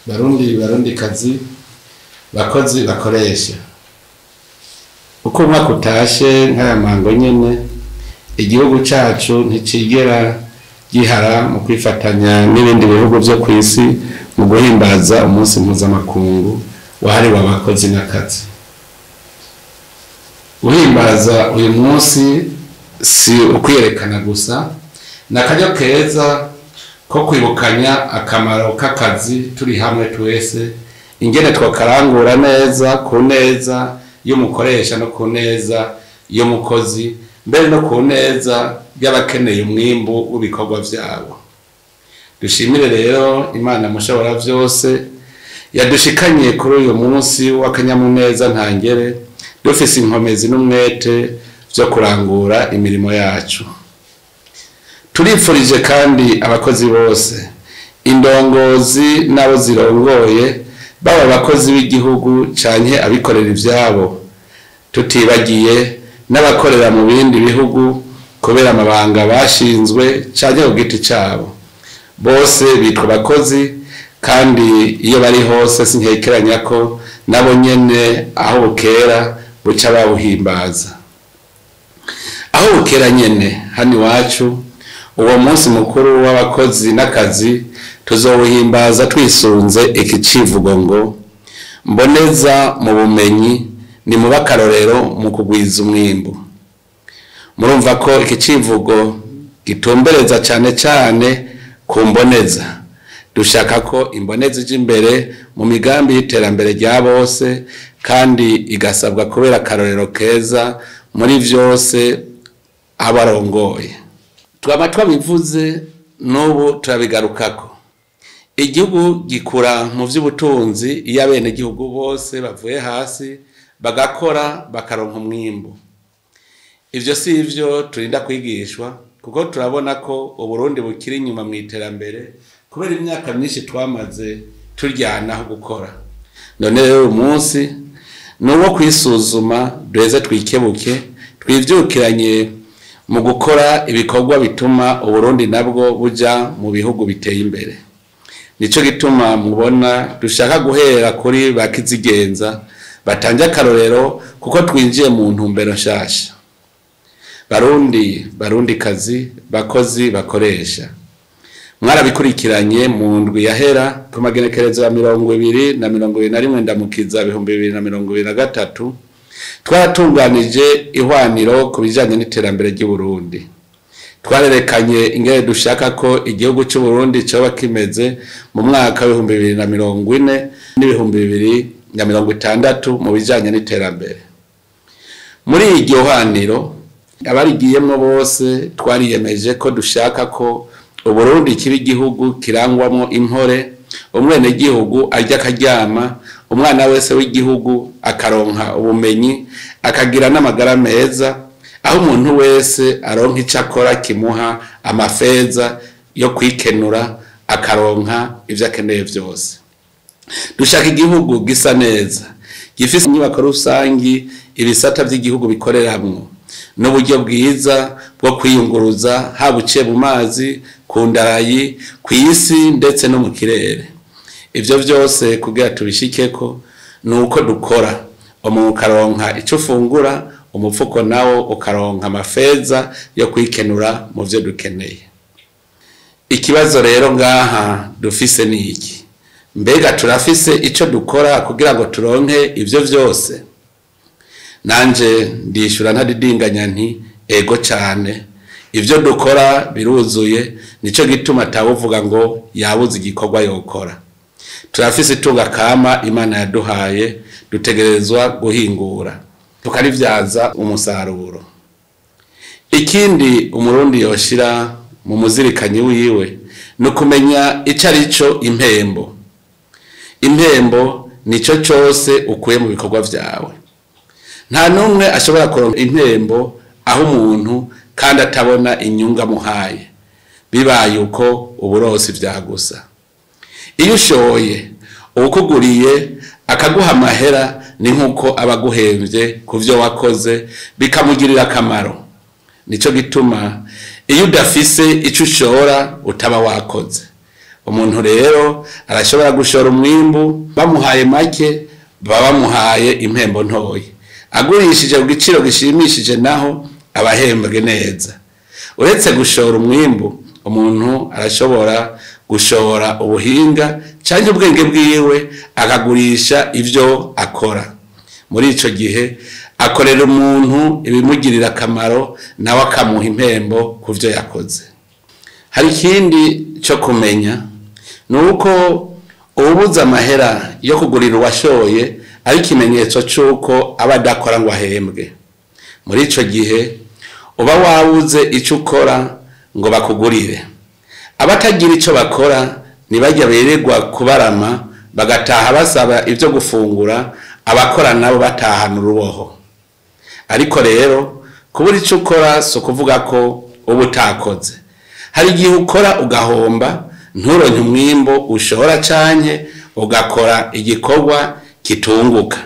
Barundi, Barundikazi, bakozi, bakoresha, uko umwaka utashe nk'aya mango nyene, igihugu cacu nticigera gihara mu kwifatanya n'ibindi bihugu vyo kw'isi mu guhimbaza umunsi mpuzamakungu wahariwe abakozi n'akazi. Guhimbaza uyu munsi si ukwiyerekana gusa, ni akaryo keza ko kwibukanya akamaro k'akazi turi hamwe twese, ingene twokarangura neza ku neza y'umukoresha no ku neza y'umukozi, mbere no ku neza y'abakeneye umwimbu w'ibikorwa vyabo. Dushimire rero Imana Mushobora vyose yadushikanye kuri uyu munsi w'akanyamuneza ntangere, dufise inkomezi n'umwete vyo kurangura imirimo yacu. Turifurije kandi abakozi bose, indongozi n'abo zirongoye, baba abakozi b'igihugu canke abikorera ivyabo, tutibagiye n'abakorera mu bindi bihugu kubera amabanga bashinzwe canke ku giti cabo. Bose bitwa abakozi, kandi iyo bari hose sinkekeranya ko nabo nyene aho bukera buca babuhimbaza. Aho bukera nyene hano iwacu, uwo munsi mukuru w'abakozi n'akazi tuzowuhimbaza twisunze iki civugo ngo: "Mboneza mu bumenyi ni mube akarorero mu kugwiza umwimbu." Murumva ko iki civugo gitumbereza cane cane ku mboneza. Dushaka ko imboneza ija imbere mu migambi y'iterambere rya bose, kandi igasabwa kubera akarorero keza muri vyose abarongoye. Twaba twabivuze, n'ubu turabigarukako: igihugu gikura mu vy'ubutunzi iyo abenegihugu bose bavuye hasi bagakora, bakaronka umwimbu. Ivyo si ivyo turinda kwigishwa, kuko turabona ko Uburundi bukiri inyuma mu iterambere kubera imyaka myinshi twamaze turyanaho gukora. None rero uyu munsi ni uwo kwisuzuma, duheze twikebuke, twivyukiranye mu gukora ibikorwa bituma Uburundi nabwo buja mu bihugu biteye imbere. Nico gituma mubona dushaka guhera kuri ba kizigenza batanze akarorero, kuko twinjiye mu ntumbero nshasha. Barundi, Barundikazi, bakozi, bakoresha, mwarabikurikiranye mu ndwi yahera, ku magenekerezo ya 20 na 21 Ndamukiza 2023, twaratunganije ihwaniro ku bijanye n'iterambere ry'Uburundi. Twarerekanye ingene dushaka ko igihugu c'Uburundi coba kimeze mu mwaka w'2040 n'2060 mu bijanye n'iterambere. Muri iryo hwaniro, abarigiyemwo bose twariyemeje ko dushaka ko Uburundi kiba igihugu kirangwamwo impore, umwenegihugu arya akaryama, umwana wese w'igihugu akaronka ubumenyi, akagira n'amagara meza, aho umuntu wese aronka ico akora kimuha amafeza yo kwikenura, akaronka ivyo akeneye vyose. Dushaka igihugu gisa neza, gifise inyubako rusangi ibisata vy'igihugu bikoreramwo, n'uburyo bwiza bwo kwiyunguruza, haba uciye mu mazi, ku ndarayi, kw'isi ndetse no mu kirere. Ivyo vyose kugira tubishikeko ni uko dukora, umuntu ukaronka ico ufungura, umufuko nawo ukaronka amafeza yo kwikenura mu vyo dukeneye. Ikibazo rero ngaha dufise ni iki: mbega turafise ico dukora kugira ngo turonke ivyo vyose? Nanje ndishura ntadidinganya nti: ego cane, ivyo dukora biruzuye. Nico gituma atawuvuga ngo yabuze igikorwa yokora. Turafise itunga kama Imana yaduhaye, dutegerezwa guhingura tukarivyaza umusaruro. Ikindi Umurundi yoshira mu muzirikanyi wiwe ni ukumenya ico arico impembo. Impembo nico cose ukuye mu bikorwa vyawe. Nta n'umwe ashobora kuronka impembo aho umuntu kandi atabona inyungu amuhaye. Bibaye uko, uburosi vyagusa. Iyo ushoye, uwukuguriye akaguha amahera, ni nk'uko aba aguhemvye ku vyo wakoze, bikamugirira akamaro. Nico gituma iyo udafise ico ushora utaba wakoze. Umuntu rero arashobora gushora umwimbu bamuhaye make, baba bamuhaye impembo ntoyi. Agurishije ku giciro gishimishije naho abahembwe neza. Uretse gushora umwimbu, umuntu arashobora gushora ubuhinga canke ubwenge bwiwe akagurisha ivyo akora. Muri ico gihe akorera umuntu ibimugirira akamaro, nawe akamuha impembo ku vyo yakoze. Hari ikindi co kumenya, ni uko uwubuze amahera yo kugurira uwashoye ari ikimenyetso c'uko aba adakora ngo ahembwe. Muri ico gihe uba wabuze ico ukora ngo bakugurire. Abatagira ico bakora ntibajya birirwa kubarama, bagataha basaba ivyo gufungura, abakora nabo batahana uruboho. Ariko rero kubura ico ukora si ukuvuga ko uba utakoze. Hari igihe ukora ugahomba, nturonke umwimbu ushora canke ugakora igikorwa kitunguka.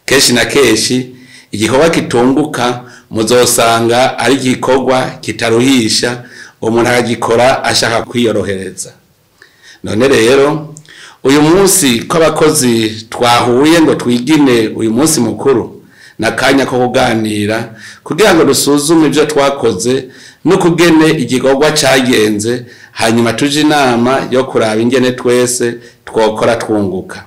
Kenshi na kenshi igikorwa kitunguka muzosanga ari igikorwa kitaruhisha, umuntu akagikora ashaka kwiyorohereza. None rero uyu munsi ko abakozi twahuye ngo twigine uyu munsi mukuru, nakanya ko kuganira kugira ngo dusuzume ivyo twakoze n'ukugene igikorwa cagenze, hanyuma tuje inama yo kuraba ingene twese twokora twunguka.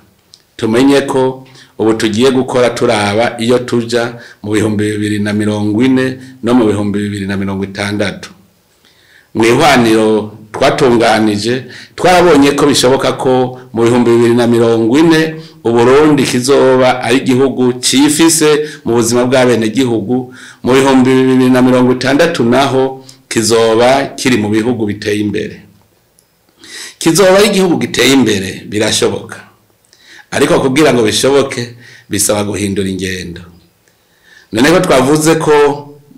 Tumenye ko ubu tugiye gukora turaba iyo tuja mu 2040 no mu 2060. Mw'ihwaniro twatunganije twarabonye ko bishoboka ko mu 2040 Uburundi kizoba ari igihugu cifise mu buzima bw'abenegihugu, mu 2060 naho kizoba kiri mu bihugu biteye imbere. Kizoba ari igihugu giteye imbere birashoboka, ariko kugira ngo bishoboke bisaba guhindura ingendo. None ko twavuze ko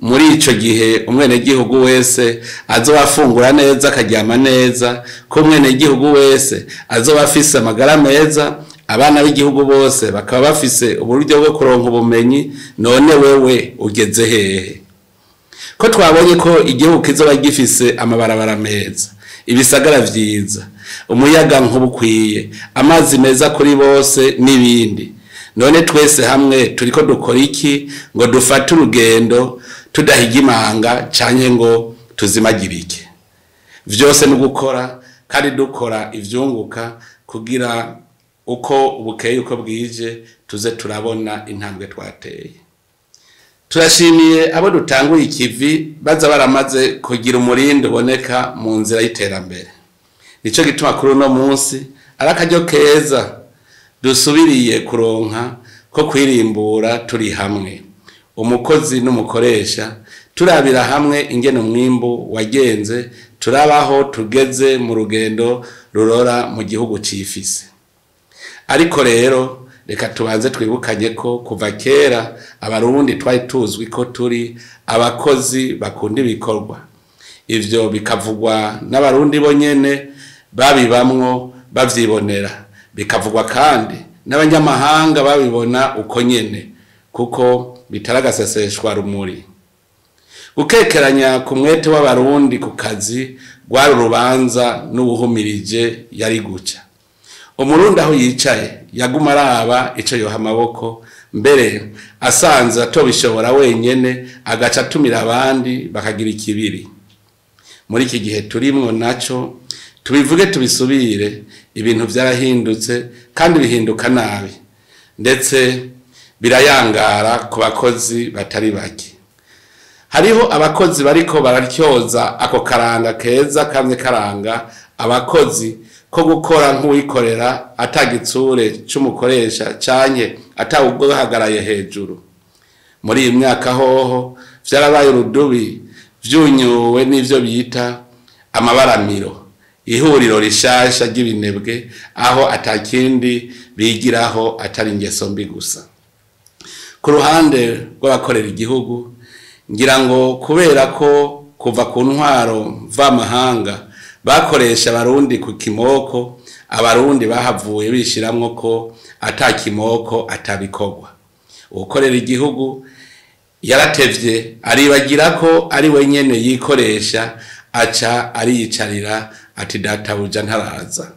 muri ico gihe umwenegihugu wese azoba afungura neza akaryama neza, ko umwenegihugu wese azoba afise amagara meza, abana b'igihugu bose bakaba bafise uburyo bwo kuronka ubumenyi, none wewe ugeze hehe? Ko twabonye ko igihugu kizoba gifise amabarabara meza, ibisagara vyiza, umuyaga nkuba ukwiye, amazi meza kuri bose n'ibindi, none twese hamwe turiko dukora iki ngo dufate urugendo tudahiga imanga canke ngo tuzimagirike? Vyose ni ugukora, kandi dukora ivyunguka kugira uko bukeye uko bwije tuze turabona intambwe twateye. Turashimiye abo dutanguye ikivi baza baramaze kugira umurindi uboneka mu nzira y'iterambere. Nico gituma kuri uno munsi ari akaryo keza dusubiriye kuronka ko kwirimbura turi hamwe, umukozi n'umukoresha, turabira hamwe ingene umwimbu wagenze, turabaho tugeze mu rugendo rurora mu gihugu cifise. Ariko rero reka tubanze twibukanye ko kuva kera Abarundi twari tuzwi ko turi abakozi bakunda ibikorwa. Ivyo bikavugwa n'Abarundi bonyene babibamwo bavyibonera, bikavugwa kandi n'abanyamahanga babibona uko nyene, kuko bitaragaseseshwa rumuri. Gukekeranya ku mwete w'Abarundi ku kazi rwari urubanza n'uwuhumirije yari guca. Umurundi aho yicaye yaguma araba ico yoha amaboko, mbere asanze atobishobora wenyene agaca atumira abandi bakagira ikibiri. Muri iki gihe turimwo naco tubivuge tubisubire, ibintu vyarahindutse kandi bihinduka nabi, ndetse birayangara ku bakozi batari bake. Hariho abakozi bariko bararyoza ako karanga keza kamye karanga abakozi ko gukora nk'uwikorera atagitsure c'umukoresha canke atawuhagaraye hejuru. Muri iyi myaka hoho vyarabaye urudubi vyunyuwe n'ivyo bita amabaramiro, ihuriro rishasha ry'ibinebwe aho atakindi bigiraho atari ingeso mbi gusa. Ku ruhande rw'abakorera igihugu, ngira ngo kubera ko kuva ku ntwaro mvamahanga bakoresha Abarundi ku kimoko, Abarundi bahavuye bishiramwo ko ata kimoko atabikorwa. Ukorera igihugu yaratevye aribagira ko ari wenyene yikoresha, aca ariyicarira ati databuja ntaraza.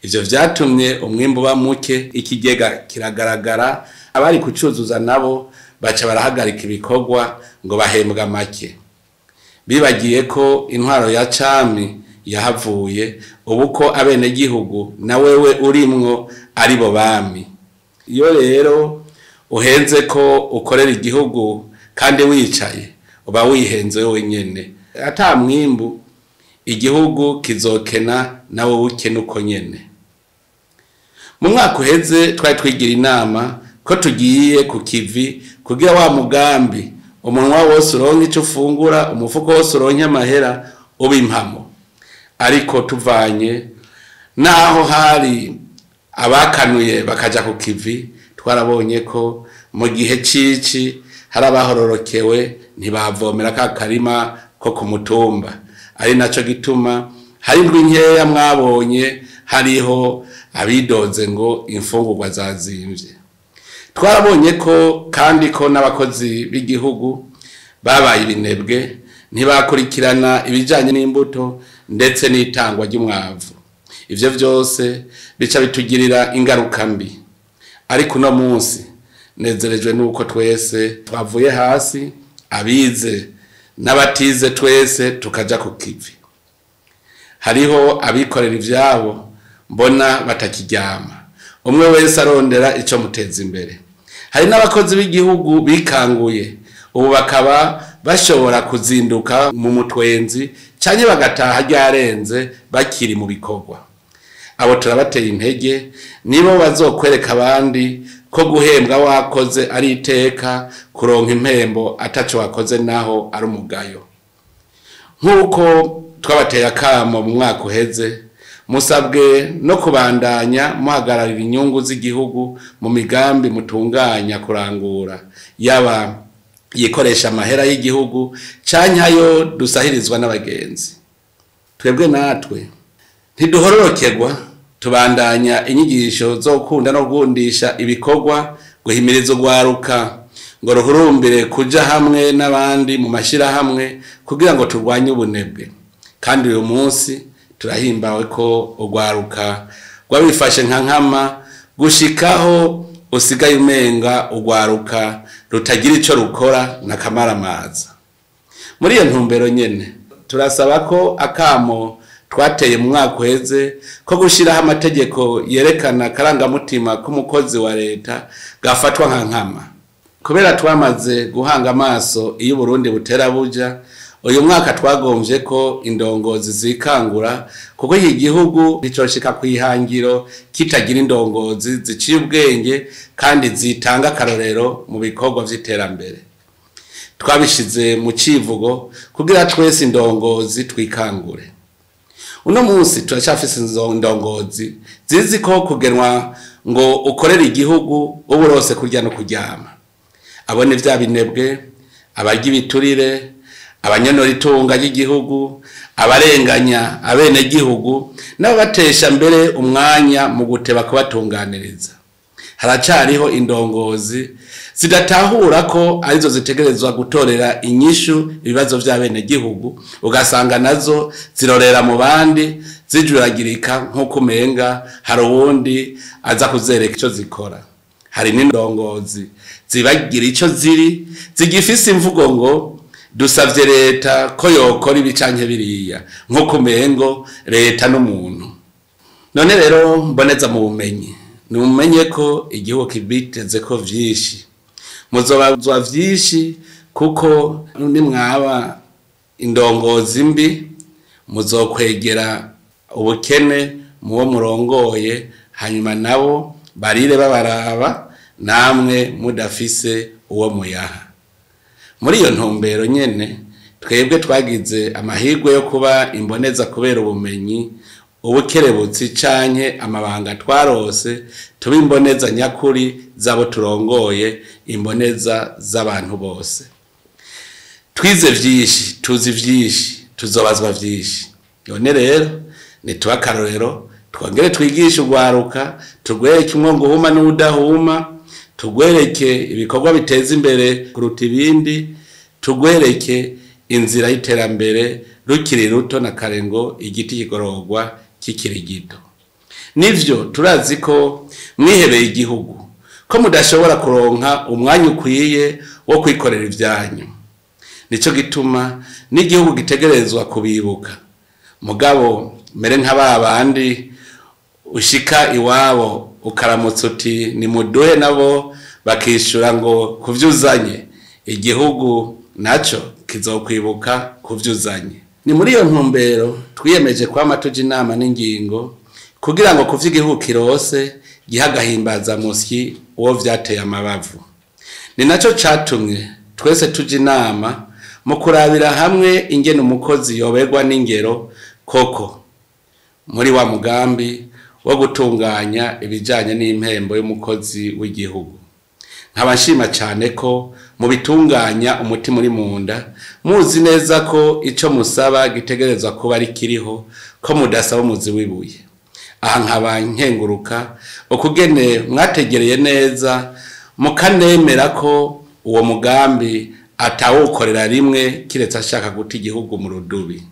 Ivyo vyatumye umwimbu uba muke, ikigega kiragaragara, abari kucuzuza nabo baca barahagarika ibikorwa ngo bahembwa make. Bibagiye ko intwaro ya cami yahavuye, ubu ko abenegihugu na wewe urimwo ari bo bami. Iyo rero uhenze ko ukorera igihugu kandi wicaye, uba wihenze wenyene. Ata mwimbu igihugu kizokena, nawe ukena uko nyene. Mu mwaka uheze twari twigira inama ko tugiye ku kivi kugira wa mugambi umunwa wose uronke ico ufungura, umufuko wose uronke amahera, uba impamo. Ariko tuvanye naho hari abakanuye bakaja ku kivi, twarabonye ko mu gihe cici hari abahororokewe ntibavomera ka karima ko ku mutumba. Ari naco gituma hari indwi nkeya mwabonye hariho abidoze ngo imfungurwa zazimvye. Twarabonye ko kandi ko n'abakozi b'igihugu babaye ibinebwe, ntibakurikirana ibijanye n'imbuto ndetse n'itangwa ry'umwavu. Ivyo vyose bica bitugirira ingaruka mbi. Ariko uno munsi nezerejwe nuko twese twavuye hasi, abize n'abatize twese tukaja ku kivi. Hariho abikorera ivyabo mbona batakiryama, umwe wese arondera ico muteza imbere. Hari n'abakozi b'igihugu bikanguye, ubu bakaba bashobora kuzinduka mu mutwenzi canke bagataha ryarenze bakiri mu bikorwa. Abo turabateye intege, nibo bazokwereka abandi ko guhembwa wakoze ari iteka, kuronka impembo ataco wakoze naho ari umugayo. Nk'uko twabateye akamo mu mwaka uheze, musabwe no kubandanya muhagararira inyungu z'igihugu mu migambi mutunganya kurangura, yaba yikoresha amahera y'igihugu canke ayo dusahirizwa n'abagenzi. Twebwe natwe ntiduhororokerwa, tubandanya inyigisho zo gukunda no gukundisha ibikorwa, guhimiriza urwaruka ngo ruhurumbire kuja hamwe n'abandi mu mashirahamwe kugira ngo turwanye ubunebwe. Kandi uyu munsi turahimbawe ko urwaruka rwabifashe nka nkama, gushikaho usigaye umenga urwaruka rutagira ico rukora na kamaramaza. Muri iyo ntumbero nyene turasaba ko akamo twateye mu mwaka uheze ko gushiraho amategeko yerekana akarangamutima k'umukozi wa leta gafatwa nka nkama. Kubera twamaze guhanga amaso iyo Burundi butera buja, uyu mwaka twagomvye ko indongozi zikangura, kuko iki gihugu nticoshika kw'ihangiro kitagira indongozi ziciye ubwenge kandi zitanga akarorero mu bikorwa vy'iterambere. Twabishize mu civugo kugira twese indongozi twikangure. Uno munsi turacafise indongozi zizi ko kugenwa ngo ukorere igihugu uburose kurya no kuryama. Abo ni vya binebwe, abarya ibiturire, abanyonora itunga ry'igihugu, abarenganya abenegihugu n'ababatesha mbere umwanya mu guteba kubatunganiriza. Haracariho indongozi zidatahura ko arizo zitegerezwa gutorera inyishu ibibazo vy'abenegihugu, ugasanga nazo zirorera mu bandi zijuragirika nk'uko umenga hari uwundi aza kuzereka ico zikora. Hari n'indongozi zibagira ico ziri, zigifise imvugo ngo dusavye leta ko yokora ibi canke biriya, nk'uko umengo leta n'umuntu. None rero mboneza mu bumenyi, nimumenye ko igihugu kibiteze ko vyinshi, muzobazwa vyinshi, kuko nimwaba indongozi mbi muzokwegera ubukene muwo murongoye, hanyuma nabo barire babaraba namwe mudafise uwo muyaha. Muri iyo ntumbero nyene twebwe twagize amahirwe yo kuba imboneza kubera ubumenyi, ubukerebutsi canke amabanga twarose, tuba imboneza nyakuri z'abo turongoye, imboneza z'abantu bose. Twize vyinshi, tuzi vyinshi, tuzobazwa vyinshi. None rero nituba akarorero, twongere twigishe urwaruka, tugwereke umwongo uhuma n'uwudahuma, tugwereke ibikorwa biteza imbere kuruta ibindi, tugwereke inzira y'iterambere rukiri ruto na kare ngo igiti kigororwa kikiri gito. Nivyo turazi ko mwihebeye igihugu, ko mudashobora kuronka umwanya ukwiye wo kwikorera ivyanyu. Nico gituma n'igihugu gitegerezwa kubibuka. Mugabo mere nka babandi ushika iwabo ukaramutsa uti nimuduhe, nabo bakishura ngo kuvyuzanye, igihugu naco kizokwibuka kuvyuzanye. Ni muri iyo ntumbero twiyemeje kwama tuja inama n'ingingo kugira ngo kuvyo igihugu kirose gihe agahimbazamusyi uwo vyateye amabavu. Ni naco catumye twese tuja inama mu kurabira hamwe ingene umukozi yoberwa n'ingero koko muri wa mugambi wo gutunganya ibijanye n'impembo y'umukozi w'igihugu. Nkaba nshima cane ko mubitunganya umutima uri munda, muzi neza ko ico musaba gitegerezwa kuba ari kiriho, ko mudasaba umuzi w'ibuye. Aha nkaba nkenguruka ukugene mwategereye neza mukanemera ko uwo mugambi atawukorera rimwe kiretse ashaka guta igihugu mu rudubi.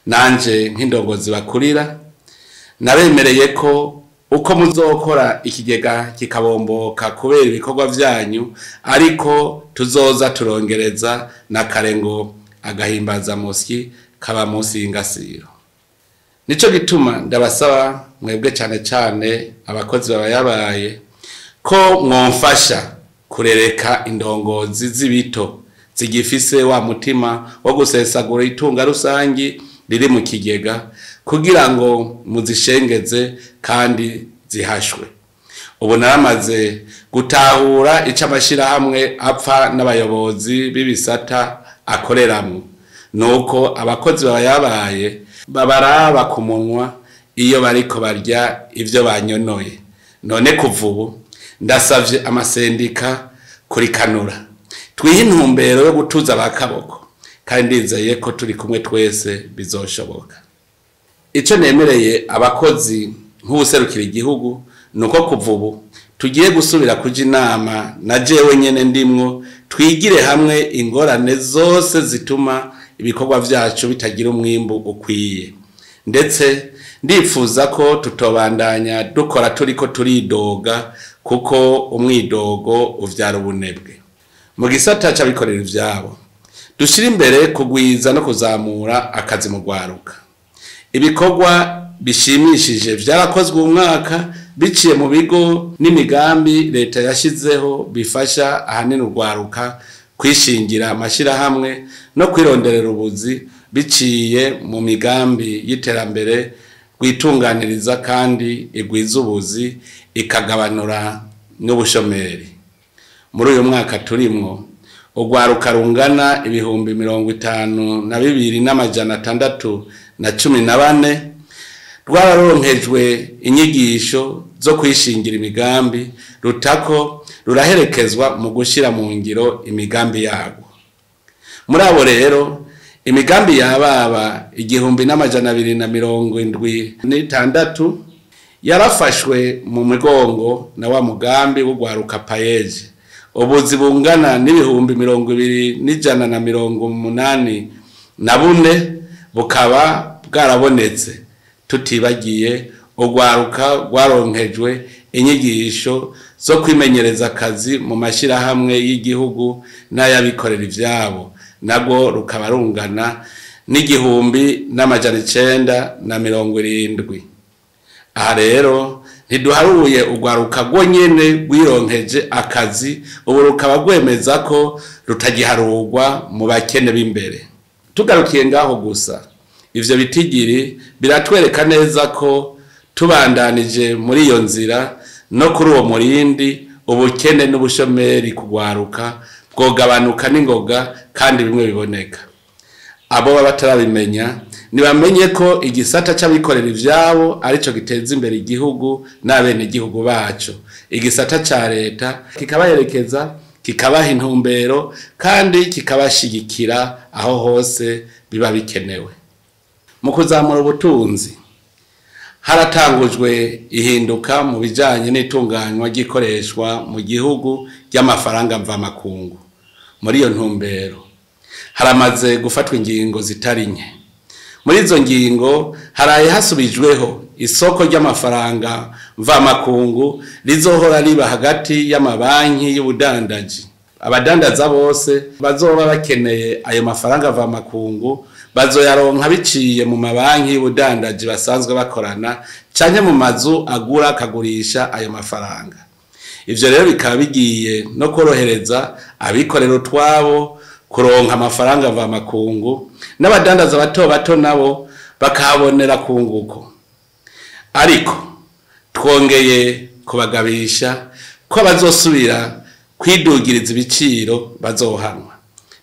Nanje nk'indongozi bakurira nabemereye ko uko muzokora ikigega kikabomboka kubera ibikorwa vyanyu, ariko tuzoza turongereza na kare ngo agahimbazamusyi kaba munsi y'ingasiro. Nico gituma ndabasaba mwebwe cane cane abakozi babayabaye ko mwomfasha kurereka indongozi z'ibito zigifise wa mutima wo gusesagura itunga rusangi riri mu kigega kugira ngo muzishengeze kandi zihashwe. Ubu naramaze gutahura ico amashirahamwe apfa n'abayobozi b'ibisata akoreramwo, nuko abakozi babayabaye babaraba ku munwa iyo bariko barya ivyo banyonoye. None kuva ubu ndasavye amasendika kurikanura, twihe intumbero yo gutuza abakaboko, kandi ndizeye ko turi kumwe twese bizoshoboka. Ico nemereye abakozi nk'uwuserukira igihugu nuko kuva ubu tugiye gusubira kuja inama na jewe nyene ndimwo, twigire hamwe ingorane zose zituma ibikorwa vyacu bitagira umwimbu ukwiye. Ndetse ndifuza ko tutobandanya dukora turiko turidoga, kuko umwidogo uvyara ubunebwe. Mu gisata c'abikorera ivyabo dushira imbere kugwiza no kuzamura akazi mu rwaruka. Ibikorwa bishimishije vyarakozwe umwaka biciye mu bigo n'imigambi leta yashizeho bifasha ahanini urwaruka kwishingira amashirahamwe no kwironderera ubuzi biciye mu migambi y'iterambere rwitunganiriza kandi igwiza ubuzi ikagabanura n'ubushomeri. Muri uyu mwaka turimwo urwaruka rungana 52,614 rwararonkejwe inyigisho zo kwishingira imigambi, rutako ruraherekezwa mu gushira mu ngiro imigambi yabo. Muri abo rero imigambi yababa 1276 yarafashwe mu migongo na wa mugambi w'urwaruka payeje. Ubuzi bungana n'ibihumbi 2,184 bukaba bwarabonetse, tutibagiye urwaruka rwaronkejwe inyigisho zo kwimenyereza akazi mu mashirahamwe y'igihugu n'ayabikorera ivyabo, nabwo rukaba rungana n'1970. Aha rero ntiduharuye urwaruka rwonyene rwironkeje akazi, ubu rukaba rwemeza ko rutagiharurwa mu bakene b'imbere. Tugarukiye ngaho gusa, ivyo bitigiri biratwereka neza ko tubandanije muri iyo nzira no kuri uwo murindi, ubukene n'ubushomeri kugwaruka bwogabanuka n'ingoga kandi bimwe biboneka. Abo baba batarabimenya nibamenye ko igisata c'abikorera ivyabo arico giteza imbere igihugu n'abenegihugu baco. Igisata ca leta kikabaherekeza, kikabaha intumbero kandi kikabashigikira aho hose biba bikenewe. Mu kuzamura ubutunzi haratangujwe ihinduka mu bijanye n'itunganywa ry'ikoreshwa mu gihugu ry'amafaranga mvamakungu. Muri iyo ntumbero Haramaze gufatwa ingingo zitari nke. Muri izo ngingo haraye hasubijweho isoko ry'amafaranga mvamakungu rizohora riba hagati y'amabanki y'ubudandaji. Abadandaza bose bazoba bakeneye ayo mafaranga mvamakungu bazoyaronka biciye mu mabanki y'ubudandaji basanzwe bakorana canke mu mazu agura akagurisha ayo mafaranga. Ivyo rero bikaba bigiye no korohereza abikorera utwabo kuronka amafaranga mvamakungu, n'abadandaza bato bato nabo bakahabonera kunguko. Ariko twongeye kubagabisha ko bazosubira kwidugiriza ibiciro bazohanwa.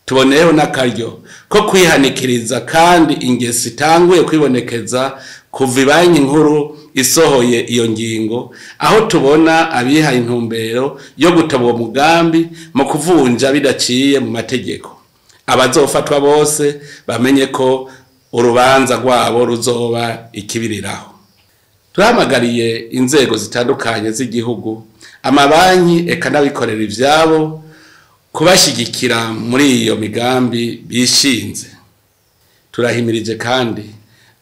Tuboneyeho n'akaryo ko kwihanikiriza kandi ingeso itanguye kwibonekeza kuva Ibanki Nkuru isohoye iyo ngingo, aho tubona abihaye intumbero yo gutoba uwo mugambi mu kuvunja bidaciye mu mategeko. Abazofatwa bose bamenye ko urubanza rwabo ruzoba ikibiriraho. Turahamagariye inzego zitandukanye z'igihugu, amabanki eka n'abikorera ivyabo kubashigikira muri iyo migambi bishinze. Turahimirije kandi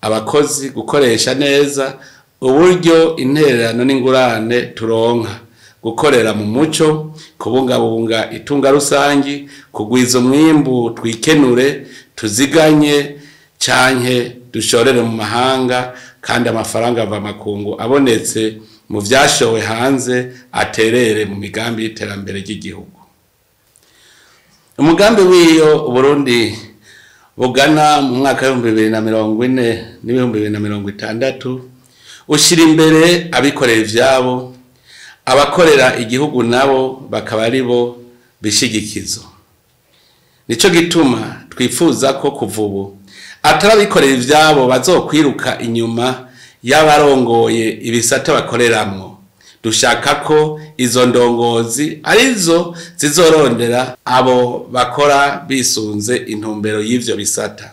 abakozi gukoresha neza uburyo intererano n'ingurane turonka, gukorera mu muco, kubungabunga itunga rusangi, kugwiza umwimbu twikenure, tuziganye canke dushorere mu mahanga, kandi amafaranga mvamakungu abonetse mu vyashowe hanze aterere mu migambi y'iterambere ry'igihugu. Umugambi w'iyo Uburundi bugana mu mwaka w'ibihumbi bibiri na mirongo ine n'ibihumbi bibiri na mirongo itandatu ushira imbere abikorera ivyabo, abakorera igihugu nabo bakaba aribo bishigikizo. Nico gituma twifuza ko kuva ubu atari abikorera ivyabo bazokwiruka inyuma y'abarongoye ibisata bakoreramwo. Dushaka ko izo ndongozi arizo zizorondera abo bakora bisunze intumbero y'ivyo bisata.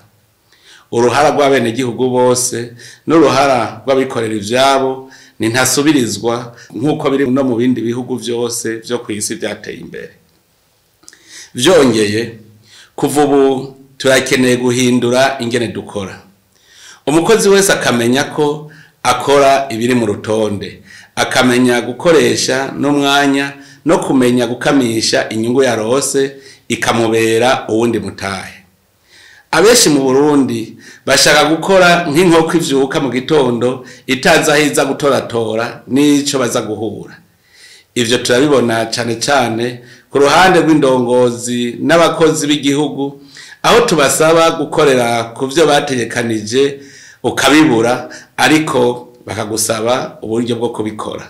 Uruhara rw'abenegihugu bose n'uruhara rw'abikorera ivyabo ni ntasubirizwa nk'uko biri no mu bindi bihugu vyose vyo kw'isi vyateye imbere. Vyongeye, kuva ubu turakeneye guhindura ingene dukora. Umukozi wese akamenya ko akora ibiri mu rutonde, akamenya gukoresha n'umwanya no kumenya gukamisha inyungu yarose ikamubera uwundi mutahe. Abenshi mu Burundi bashaka gukora nk'inkoko ivyuka mu gitondo itazi aho iza gutoratora n'ico baza guhura. Ivyo turabibona cane cane ku ruhande rw'indongozi n'abakozi b'igihugu, aho tubasaba gukorera ku vyo bategekanije ukabibura, ariko bakagusaba uburyo bwo kubikora.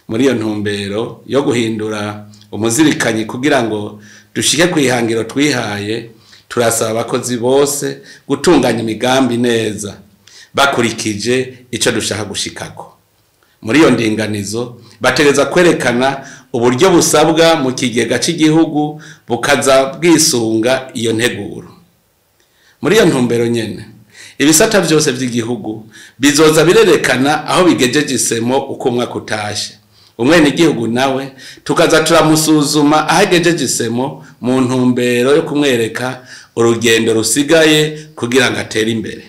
Muri iyo ntumbero yo guhindura umuzirikanyi kugira ngo dushike kw'ihangiro twihaye, turasaba abakozi bose gutunganya imigambi neza bakurikije ico dushaka gushikako. Muri iyo ndinganizo bategereza kwerekana uburyo busabwa mu kigega c'igihugu bukaza bwisunga iyo nteguro. Muri iyo ntumbero nyene, ibisata vyose vy'igihugu bizoza birerekana aho bigejeje isemo uko umwaka utashe. Umwenegihugu nawe tukaza turamusuzuma aho agejeje isemo mu ntumbero yo kumwereka urugendo rusigaye kugira ngo atere imbere.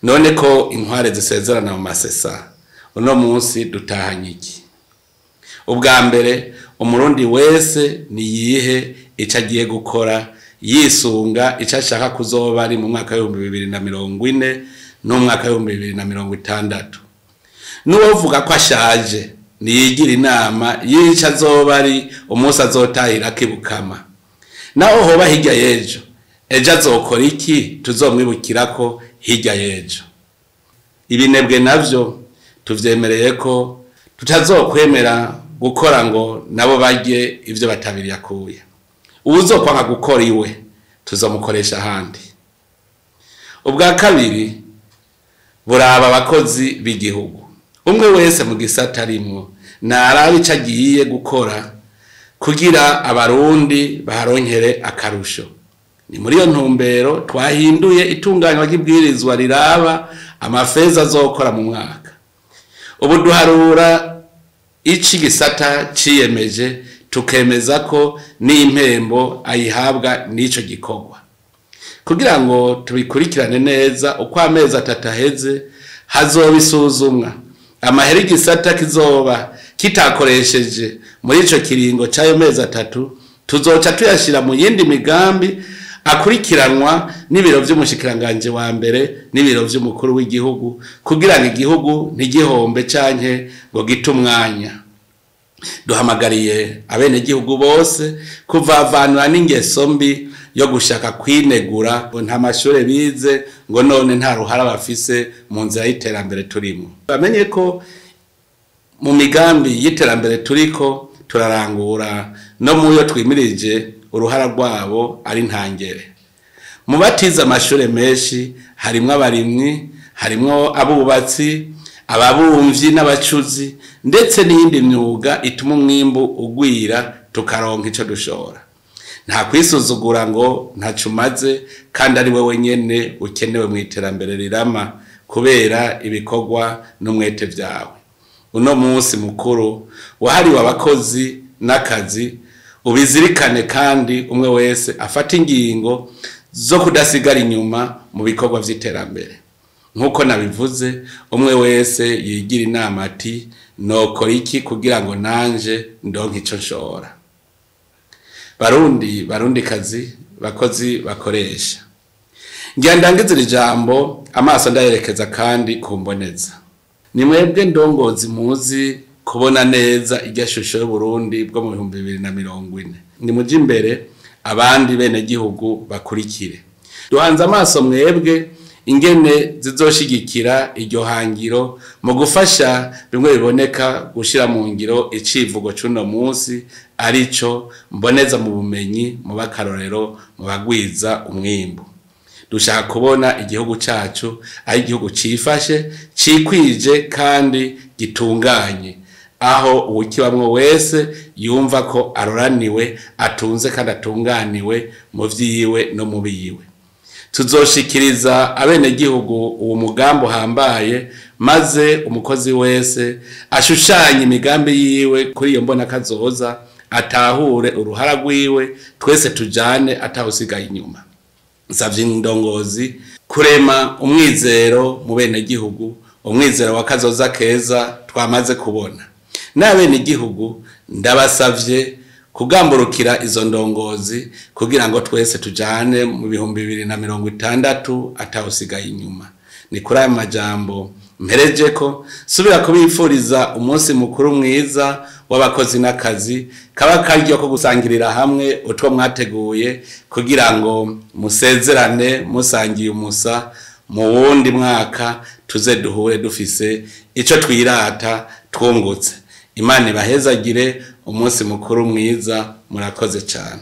None ko inkware zisezerana mu masesa, uno munsi dutahanye iki? Ubwa mbere, Umurundi wese niyihe ico agiye gukora yisunga ico ashaka kuzoba ari mu mwaka w'ibihumbi bibiri na mirongo ine n'umwaka w'ibihumbi bibiri na mirongo itandatu. N'uwovuga ko ashaje niyigira inama y'ico azoba ari umunsi azotahira akibukama. Naho hoba hirya y'ejo, ejo azokora iki tuzomwibukirako hirya y'ejo. Ibinebwe navyo tuvyemereye ko tutazokwemera gukora ngo nabo barye ivyo batabiriye akuya. Uwuzokwanga gukora iwe tuzomukoresha ahandi. Ubwa kabiri buraba abakozi b'igihugu. Umwe wese mu gisata arimwo narabe ico agiye gukora kugira abarundi baharonkere akarusho. Ni muri iyo ntumbero twahinduye itunganywa ry'ibwirizwa riraba amafeza azokora mu mwaka. Ubu duharura ici gisata ciyemeje tukemeza ko n'impembo ayihabwa n'ico gikorwa. Kugira ngo tubikurikirane neza, uko amezi 3 aheze hazobisuzumwa amahera igisata kizoba kitakoresheje muri ico kiringo c'ayo mezi 3, tuzoca tuyashira mu yindi migambi akurikiranwa n'ibiro vy'umushikiranganje wa mbere n'ibiro vy'umukuru w'igihugu, kugira ngo igihugu ntigihombe canke ngo gite umwanya. Duhamagariye abenegihugu bose kuvavanura n'ingeso mbi yo gushaka kwinegura ngo nta mashure bize, ngo none nta ruhara bafise mu nzira y'iterambere turimo. Bamenye ko mu migambi y'iterambere turiko turarangura no muyo twimirije uruhara rwabo ari ntangere. Mu batize amashure menshi harimwo abarimyi, harimwo abubatsi, ababumvyi n'abacuzi, ndetse n'iyindi myuga ituma umwimbu ugwira tukaronka ico dushora. Nta kwisuzugura ngo ntaco umaze, kandi ari wewe nyene ukenewe mu iterambere rirama kubera ibikorwa n'umwete vyawe. Uno munsi mukuru wahariwe abakozi n'akazi ubizirikane, kandi umwe wese afata ingingo zo kudasigara inyuma mu bikorwa vy'iterambere. Nkuko nabivuze, umwe wese yigira inama ati nokora iki kugira ngo nanje ndonke ico nshora. Barundi, Barundikazi, bakozi bakoresha, ngira ndangize iri jambo amaso ndayerekeza kandi kumboneza. Ni mwebwe ndongozi muzi kubona neza irya shusho y'Uburundi bwo mu 2040. Ni muje imbere abandi bene gihugu bakurikire. Duhanze amaso mwebwe ingene zizoshigikira iryo hangiro mu gufasha bimwe biboneka gushira mu ngiro icivugo c'uno munsi, arico mboneza mu bumenyi, mu bakarorero, mu bagwiza umwimbu. Dushaka kubona igihugu cacu ari igihugu cifashe, cikwije kandi gitunganye, aho uwukibamwo wese yumva ko aroraniwe, atunze kandi atunganiwe mu vyiwe no mu biwe. Tuzoshikiriza abenegihugu uwo mugambi uhambaye, maze umukozi wese ashushanye imigambi yiwe kuri iyo mbona kazoza, atahure uruhara rwiwe, twese tujane atawusigaye inyuma. Nsavye indongozi kurema umwizero mu benegihugu, umwizero wa kazoza keza twamaze kubona. N'abenegihugu ndabasavye kugamburukira izo ndongozi kugira ngo twese tujane mu 2060 atawusigaye inyuma. Ni kuri aya majambo mpereje ko subira kubifuriza umunsi mukuru mwiza w'abakozi n'akazi, kaba karyo ko gusangirira hamwe utwo mwateguye kugira ngo musezerane musangiye umusa mu wundi mwaka, tuze duhure dufise ico twirata twungutse. Imana ibahezagire, umunsi mukuru mwiza, murakoze cyane.